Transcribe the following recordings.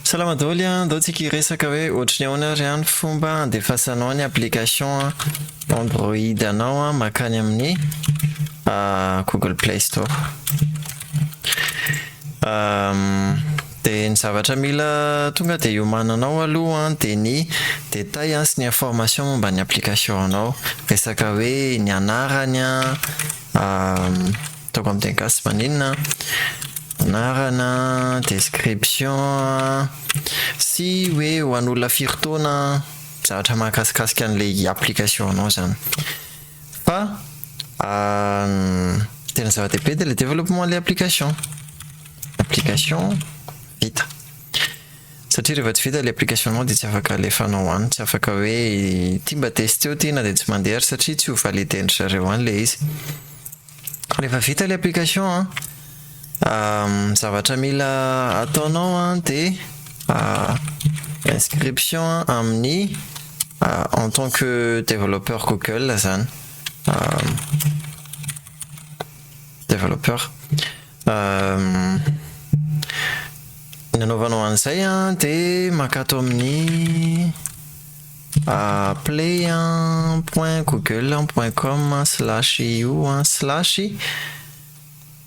Salama daholo an, andao tsika hiresaka hoe ohatry ny ahoana ary an ny fomba handefasanao ny application Android anao an mankany amin'ny Google Play Store. Dia ny zavatra mila tonga dia hiomananao aloha an dia ny détail sy ny information momba ny application anao. Resaka hoe ny anarany an, ataoko amin'ny teny gasy maninona an, anarana, description sy hoe ho an'olona firy taona, zavatra mahakasikasika an'ilay application anao izany. Fa tena zava-dehibe dia ilay développement an'ilay application. Application vita. Satria rehefa tsy vita ilay application nao dia tsy afaka alefanao any, tsy afaka hoe ity mba testeo ity na dia tsy mandeha ary satria tsy ho valider-ndry zareo any ilay izy. Rehefa vita ilay application an, ny zavatra mila ataonao an dia inscription amin'ny en tant que développeur Google izany. Développeur. Ny anaovanao an'izay an dia mankato amin'ny play point google point com slash io slash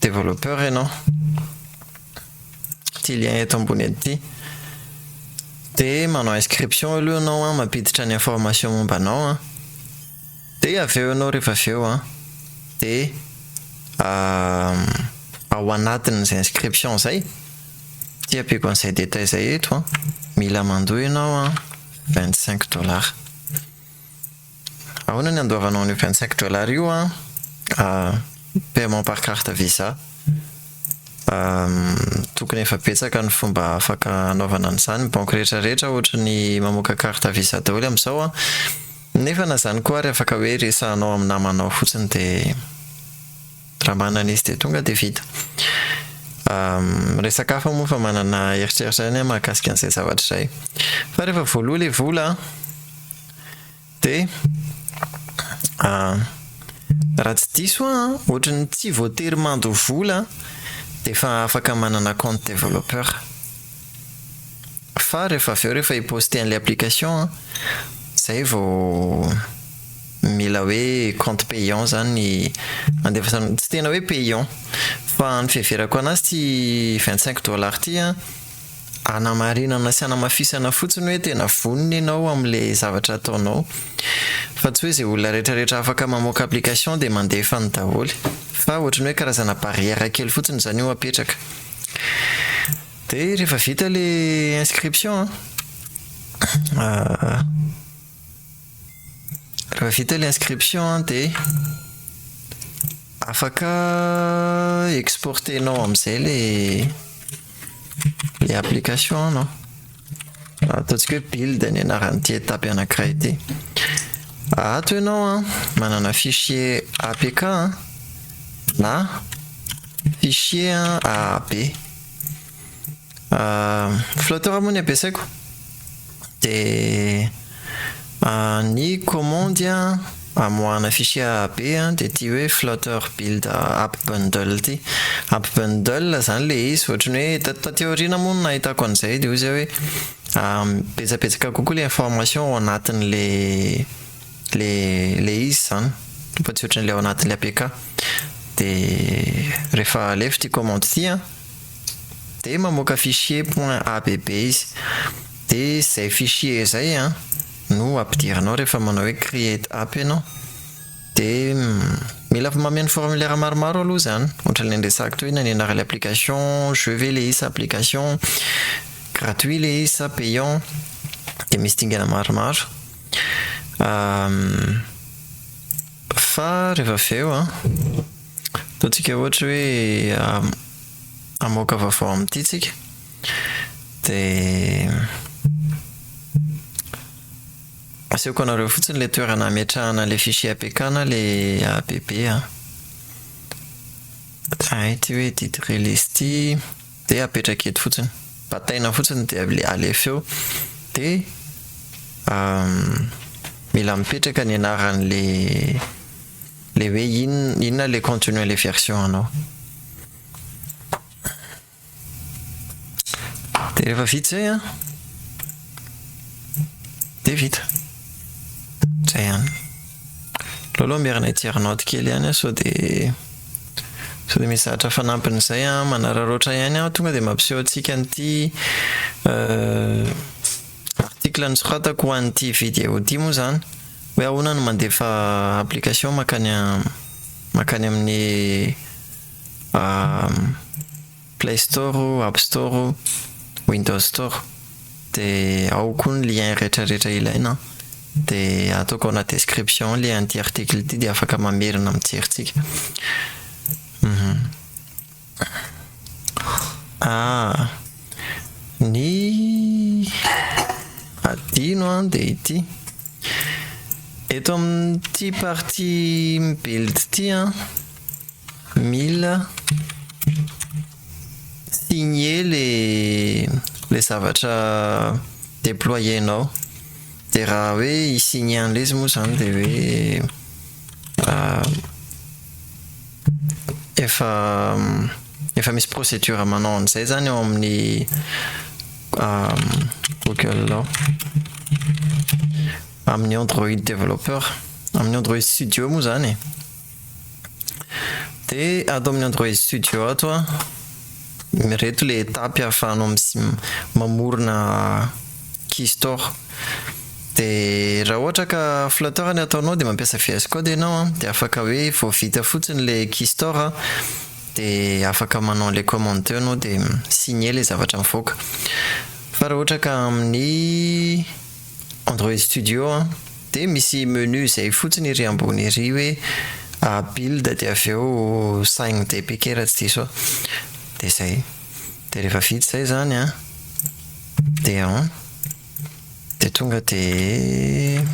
développeur ianao. Ity lien eto ambony eto ity. Dia manao inscription aloha ianao an, mampiditra ny information momba anao an. Dia avy eo ianao rehefa avy eo an, dia ao anatin'izay inscription izay, ity ampiako an'izay détail izay eto an, mila mandoa ianao an 25 dollars. Ahoana ny andoavanao an'io 25 dollars io an? Paiement par carte visa. Tokony efa betsaka ny fomba afaka hanaovana an'izany, ny banky rehetra rehetra ohatry ny mamoaka carte visa daholo amin'izao an. Nefa na zany koa ary afaka hoe resahanao amin'ny namanao fotsiny dia raha manana izy dia tonga dia vita. Resaka hafa moa fa manana eritreritra ihany aho mahakasika an'izay zavatra izay. Fa rehefa voaloa ilay vola dia raha tsy diso aho an, ohatry ny tsy voatery mandoa vola dia efa afaka manana compte développeur. Fa rehefa avy eo rehefa hi-poster an'ilay application an, zay vao mila hoe compte payant zany ny andefasana, tsy tena hoe payant fa ny fiheverako anazy ity 25 dollars ity an, hanamarinana sy hanamafisana fotsiny hoe tena vonona ianao amin'ilay zavatra ataonao fa tsy hoe izay olona rehetra rehetra afaka mamoaka application dia mandefa any daholo fa ohatran'ny hoe karazana barrière kely fotsiny izany io apetraka. Dia rehefa vita ilay inscription an, rehefa vita ilay inscription an dia afaka exporter-nao amin'izay ilay ilay application anao. Ataontsika hoe build ny anaran'ity étape anankiray ity. Ato ianao an, manana fichier APK an, na fichier AAB. Flutter moa ny ampiasaiko. Dia ny commande amoahana fichier AAB dia ity hoe flutter build app bundle ity. App bundle izany ilay izy, ohatran'ny hoe taty aoriana moa no nahitako an'izay dia hoy izy hoe betsabetsaka kokoa ilay information ao anatin'ilay ilay izy izany fa tsy ohatran'ilay ao anatin'ilay APK. Dia rehefa alefa ity commande ity an, dia mamoaka fichier point abb izy. Dia izay fichier izay an no ampidirinao rehefa manao hoe create app ianao. Dia mila mameno formulaire maromaro aloha izany. Ohatran'ilay niresahako teo hoe inona ny anaran'ilay application, jeu ve ilay izy sa application, gratuit ilay izy sa payant. Dia misy dingana maromaro. Fa rehefa avy eo an, ataontsika ohatra hoe hamoaka vaovao amin'ity tsika, dia asehoko anareo fotsiny ilay toerana hametrahana ilay fichier APK na ilay APB an. Hay ity hoe edit release ity, dia apetraka eto fotsiny. Bataina fotsiny dia alefa eo. Dia mila mipetraka ny anaran'ilay ilay hoe inona inona ilay contenu an'ilay version anao. Dia rehefa vita izay an, dia vita. Izay ihany. Aleo aloha hamerina hijery naoty kely ihany aho sao dia sao dia misy zavatra fanampin'izay an, manararaotra ihany aho tonga dia mampiseho antsika an'ity article nosoratako ho an'ity vidéo ity moa izany hoe ahoana no mandefa application mankany mankany amin'ny Play Store, App Store, Windows Store. Dia ao koa ny lien rehetra rehetra ilaina an. Dia ataoko ao anaty description ao lien an'ity article ity dia afaka mamerina mijery tsika. Ah, ny adino an dia ity. Eto amin'ity partie mi-build ity an, Mila signer le le zavatra deployer-nao. Dia raha hoe hi-signer an'ilay izy moa izany dia hoe efa efa misy procédure manao an'izay izany ao amin'ny Google ao. Amin'ny Android developer. Amin'ny Android studio moa izany e. Dia ato amin'ny Android Studio ato an, ireto ilay étape ahafahanao mamorona keystore. Dia raha ohatra ka Flutter ny ataonao dia mampiasa VS Code ianao an, dia afaka hoe vao vita fotsiny ilay keystore dia afaka manao an'ilay commande teo ianao dia mi-signer ilay zavatra mivoaka. Fa raha ohatra ka amin'ny Android Studio an, dia misy menu izay fotsiny ery ambony ery hoe build dia avy eo sign dpk raha tsy diso aho. Dia izay. Dia rehefa vita izay izany an, dia an, dia tonga dia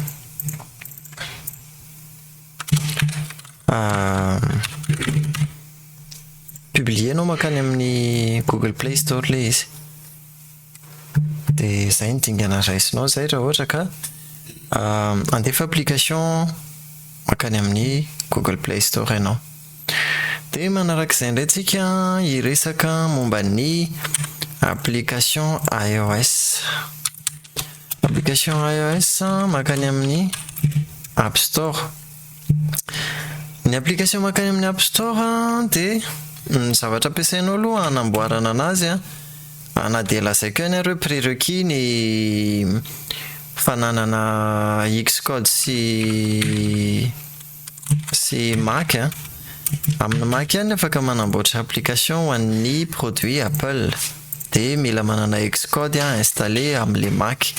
publier-nao mankany amin'ny Google Play Store ilay izy. Dia izay ny dingana raisinao izay raha ohatra ka handefa application mankany amin'ny Google Play Store ianao. Dia manarak'izay indray tsika hiresaka momba ny application iOS. Application iOS mankany amin'ny App Store. Ny application mankany amin'ny App Store dia ny zavatra ampiasainao aloha hanamboarana anazy an, na dia lazaiko ihany ary hoe prérequis ny fananana Xcode sy sy Mac an. Amin'ny Mac ihany afaka manamboatra application ho an'ny produit Apple. Dia mila manana Xcode installé amin'ilay Mac.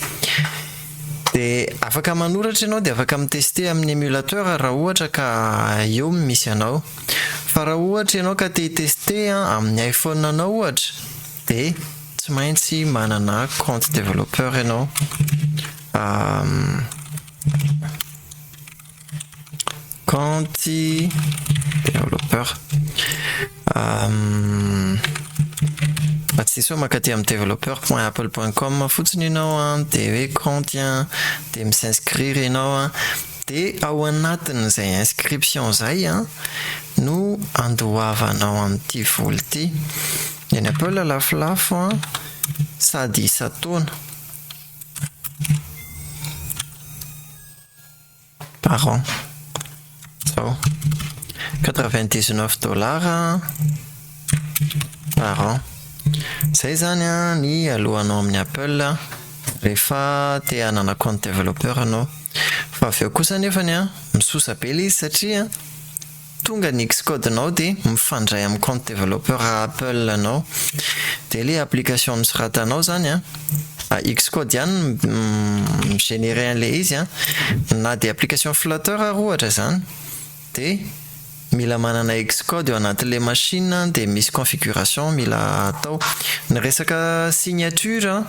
Dia afaka manoratra ianao dia afaka mi-tester amin'ny emulateur raha ohatra ka eo no misy anao. Fa raha ohatra ianao ka te hi-tester amin'ny iPhone anao ohatra dia tsy maintsy manana compte développeur ianao. Compte développeur. Raha tsy diso aho mankaty amin'ny développeur point apple point com fotsiny ianao an, dia hoe compte an, dia mi-s'inscrire ianao an, dia ao anatin'izay inscription izay an no andoavanao an'ity vola ity. Ny an'i Apple lafolafo an, sady isan-taona. Par an. Zao. 99 dollars par an. Zay zany an ny alohanao amin'ny Apple rehefa te hanana compte développeur ianao. Fa avy eo kosa nefany an, misosa be ilay izy satria Tonga ny Xcode-nao dia mifandray amin'ny compte développeur Apple anao. Dia ilay application nosoratanao izany an, Xcode ihany no mi-générer an'ilay izy an, na dia application Flutter ary ohatra izany dia mila manana Xcode eo anatin'ilay machine dia misy configuration mila atao. Ny resaka signature an,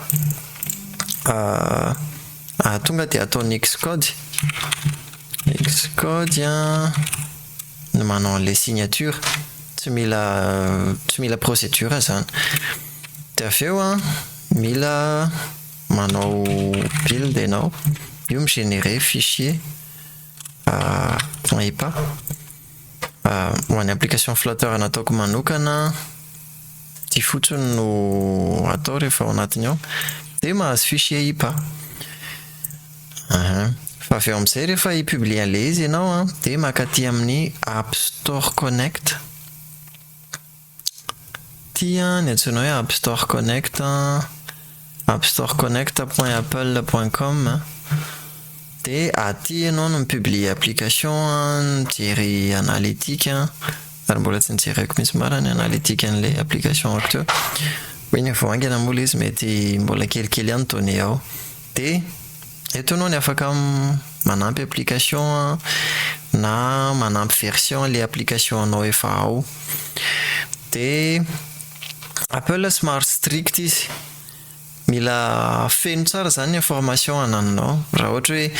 tonga dia ataon'ny Xcode. Xcode an, ny manao an'ilay signature, tsy mila tsy mila procédure izany. Dia avy eo an, mila manao build ianao, io mi-générer fichier point epa. Ho an'ny application Flutter nataoko manokana. Ity fotsiny no atao rehefa ao anatiny ao. Dia mahazo fichier IPA. Aha. Fa avy eo amin'izay rehefa hi-publier an'ilay izy ianao an, dia mankaty amin'ny App Store Connect. Ity an, ny antsoina hoe App Store Connect an, appstoreconnect point apple point com. Dia aty ianao no mi-publier application an, mijery analytique an, ary mbola tsy nijereko mihitsy marina ny analytique an'ilay application-ko teo. Iny vao haingana moa ilay izy mety mbola kelikely ihany ny données ao. Dia eto ianao ny afaka manampy application na manampy version ilay application anao efa ao. Dia Apple somary strict izy. Mila feno tsara izany ny information anananao. Raha ohatra hoe,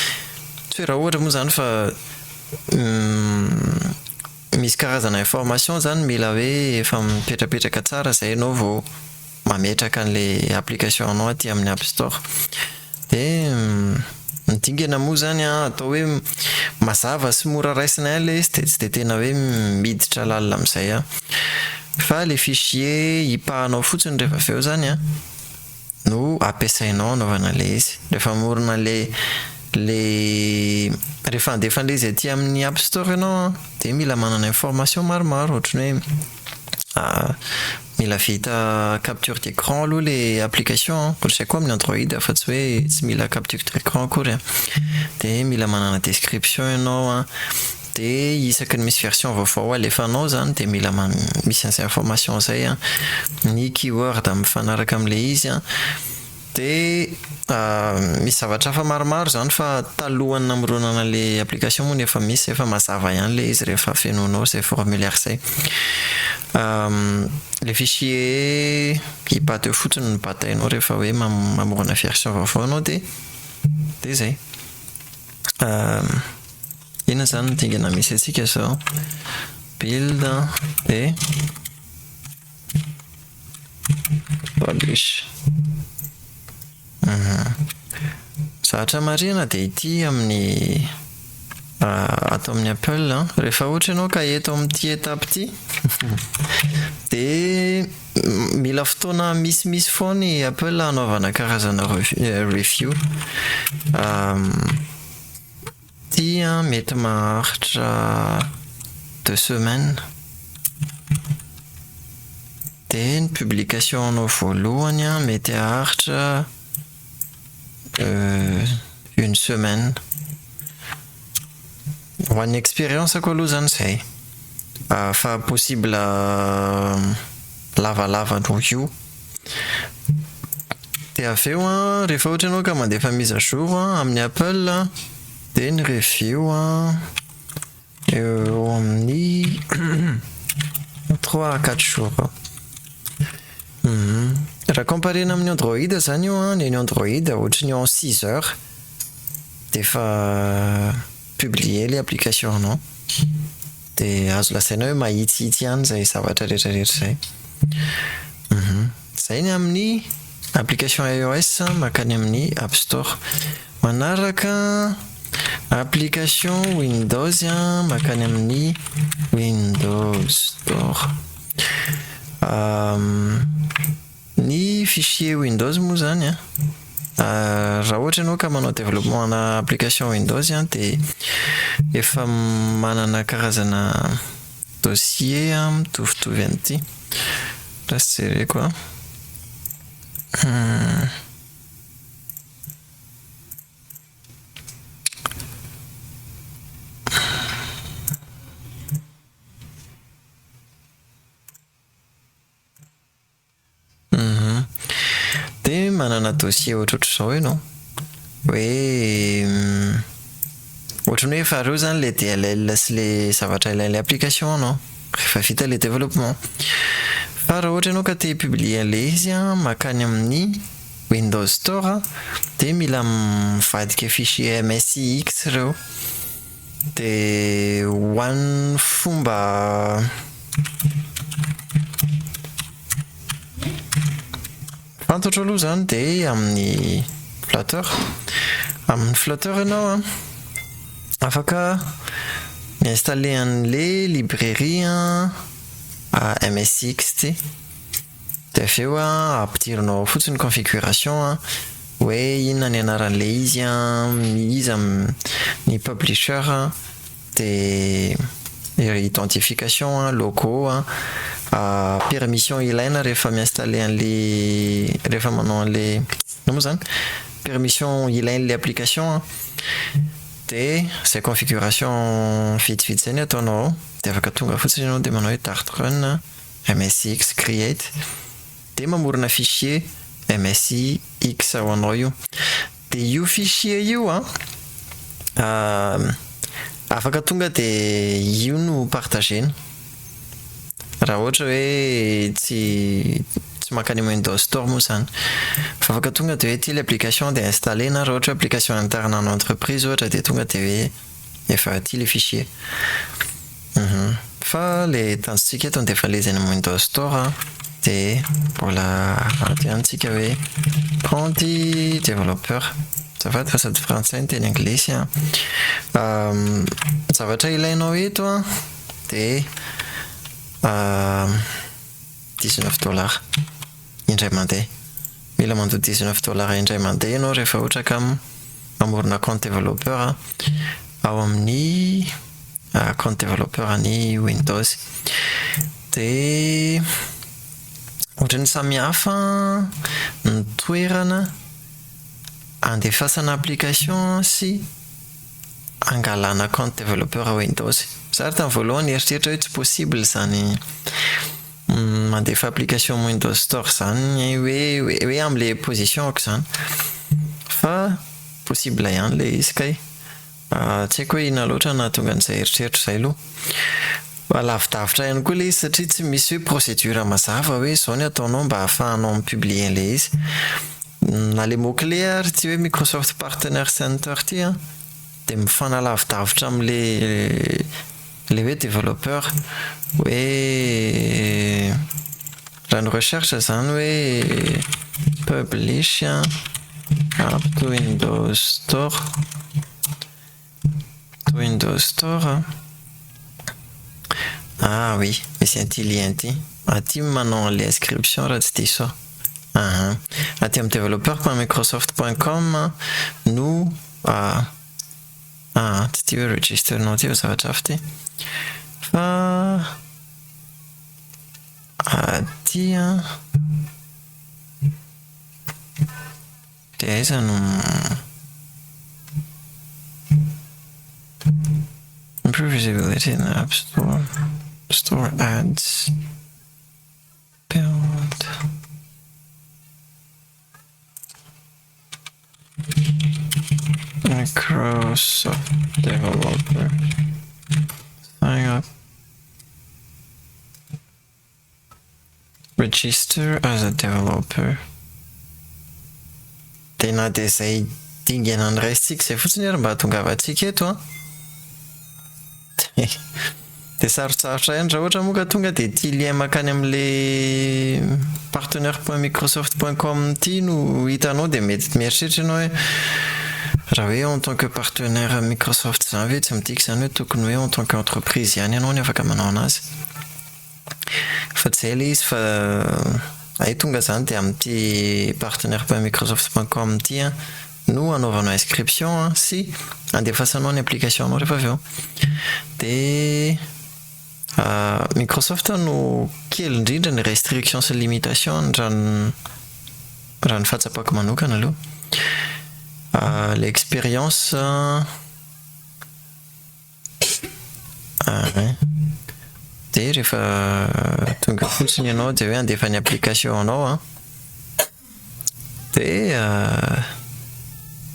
tsy hoe raha ohatra moa izany fa misy karazana information izany mila hoe efa mipetrapetraka tsara izay ianao vao mametraka an'ilay application anao aty amin'ny App Store. Dia ny dingana moa izany an, atao hoe mazava sy mora raisina ihany ilay izy dia tsy dia tena hoe miditra lalina amin'izay aho. Fa ilay fichier ipahanao fotsiny rehefa avy eo izany an, no ampiasainao anaovana ilay izy. Rehefa mamorona an'ilay ilay rehefa handefa an'ilay izy aty amin'ny App Store ianao an, dia mila manana information maromaro ohatran'ny hoe mila vita capture d'écran aloha ilay application an, ohatr'izay koa amin'ny Android fa tsy hoe tsy mila capture d'écran akory an, dia mila manana description ianao an, dia isaky ny misy version vaovao alefanao izany dia mila misy an'izay information izay an, ny keyword mifanaraka amin'ilay izy an. Dia misy zavatra hafa maromaro izany fa talohan'ny namoronana ilay application moa no efa misy izay fa mazava ihany ilay izy rehefa fenoinao izay formulaire izay. Ilay fichier IPA teo fotsiny no batainao rehefa hoe mamorona version vaovao ianao dia dia izay. Inona izany ny dingana misy antsika izao? Build dia Publish. Zavatra marihana dia ity amin'ny ato amin'ny Apple an, rehefa ohatra ianao ka eto amin'ity étape ity dia mila fotoana misimisy foana i Apple hanaovana karazana review. Ity an mety maharitra deux semaines. Dia ny publication anao voalohany an mety haharitra une semaine. Ho an'ny expérience-ko aloha izany izay. Fa possible lavalava noho io. Dia avy eo an, rehefa ohatra ianao ka mandefa mise à jour an, amin'ny Apple an, dia ny review an, eo amin'ny trois à quatre jours eo. Raha comparena amin'ny Android izany io an, ny an'ny Android ohatry ny en six heures dia efa publier ilay application anao. Dia azo lazaina hoe mahitsihitsy ihany izay zavatra rehetra rehetra izay. Izay ny amin'ny application iOS mankany amin'ny App Store. Manaraka application Windows mankany amin'ny Windows Store. Ny fichier Windows moa izany an, raha ohatra ianao ka manao développement ana application Windows an dia efa manana karazana dossier mitovitovy an'ity. Lasa jereko an. Dia manana dossier ohatrohatr'izao ianao. Hoe ohatran'ny hoe efa ireo izany ilay DLL sy ilay zavatra ilain'ilay application anao. Rehefa vita ilay développement. Fa raha ohatra ianao ka te hi-publier an'ilay izy an, mankany amin'ny Windows Store dia mila mivadika fichier MSIX ireo. Dia ho an'ny fomba fantatro aloha izany dia amin'ny Flutter. Amin'ny Flutter ianao an, afaka mi-installer an'ilay librairie an MSX ity. Dia avy eo an, ampidirinao ao fotsiny configuration an, hoe inona ny anaran'ilay izy an, iza ny publisher an, dia identification an, logo an, permission ilaina rehefa mi-installer an'ilay rehefa manao an'ilay inona moa izany? Permission ilain'ilay application an, dia izay configuration vitsivitsy izay no ataonao ao, dia afaka tonga fotsiny ianao dia manao hoe dart run msix create dia mamorona fichier msix ho anao io. Dia io fichier io an, afaka tonga dia io no partager-na. Raha ohatra hoe tsy tsy mankany amin'ny Windows Store moa izany. Fa afaka tonga dia hoe ity ilay application dia installer-na, raha ohatra hoe application interne an'ny entreprise ohatra dia tonga dia hoe efa aty ilay fichier. Fa ilay tanjontsika eto dia efa ilay izy any amin'ny Windows Store an, dia mbola ato ihany tsika hoe compte développeur. Azafady fa sady frantsay no teny anglisy an. Ny zavatra ilainao eto an dia 19 dollars indray mandeha. Mila mandoa 19 dollars indray mandeha ianao rehefa ohatra ka mamorona compte développeur ao amin'ny compte développeur an'ny Windows. Dia ohatran'ny samihafa ny toerana andefasana application sy angalana compte développeur Windows. Za ary tamin'ny voalohany nieritreritra hoe tsy possible izany mandefa application Windows Store izany hoe hoe amin'ilay position-ko izany. Fa possible ihany ilay izy kay. Tsy haiko hoe inona loatra no nahatonga an'izay eritreritra izay aloha. Fa lavidavitra ihany koa ilay izy satria tsy misy hoe procédure mazava hoe izao ny ataonao mba ahafahanao mi-publier an'ilay izy. Na ilay mot clé ary ity hoe Microsoft Partner Center ity an, dia mifanalavidavitra amin'ilay ilay hoe développeur. Hoe raha ny recherche izany hoe publish app to Windows Store, to Windows Store. Ah oui, misy an'ity lien ity. Aty manao an'ilay inscription raha tsy diso aho. Aha. Aty amin'ny developer point microsoft point com no ah tsy ity hoe register nao ity fa zavatra hafa ity. Fa aty an dia aiza no Improve visibility in the App Store, Store ads, build. Microsoft developer sign up. Register as a developer. Dia na dia izay dingana noraisintsika izay fotsiny ary mba hahatongavantsika eto an. Dia sarotsarotra ihany raha ohatra moa ka tonga dia ity lien mankany amin'ilay partenaire point microsoft point com ity no hitanao dia mety mieritreritra ianao hoe raha hoe en tant que partenaire Microsoft izany ve tsy midika izany hoe tokony hoe en tant que entreprise ihany ianao no afaka manao anazy. Fa tsy izay ilay izy fa hay tonga izany dia amin'ity partenaire point microsoft point com ity an no anaovanao inscription an sy andefasanao ny application anao rehefa avy eo. Dia Microsoft no kely indrindra ny restriction sy limitation raha ny raha ny fahatsapako manokana aloha. Ilay expérience Ahay. Dia rehefa tonga fotsiny ianao dia hoe handefa ny application anao an, dia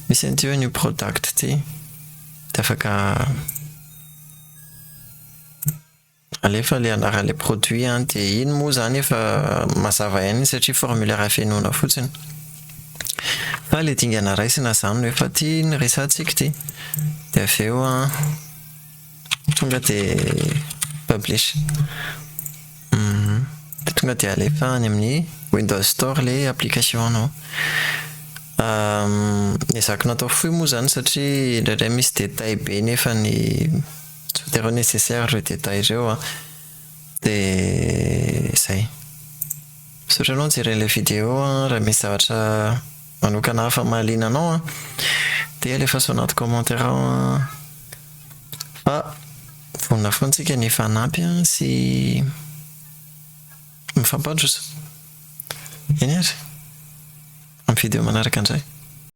misy an'ity hoe new product ity, dia afaka Alefa le anaran'ilay produit an, dia iny moa izany efa mazava ihany iny satria formulaire fenoina fotsiny. Fa ilay dingana raisina izany no efa ity niresahantsika ity. Dia avy eo an, tonga dia publish. Dia tonga dia alefa any amin'ny Windows Store ilay application anao. Ezahako natao fohy moa izany satria indraindray misy détail be nefa ny Tsy voatery hoe nécessaire ireo détails ireo an. Dia izay. Misaotra anao nijery an'ilay vidéo an, raha misy zavatra manokana hafa mahaliana anao an, dia alefaso anaty commentaire ao an, fa vonona foana isika ny hifanampy sy mifampandroso. Eny ary, amin'ny vidéo manaraka indray.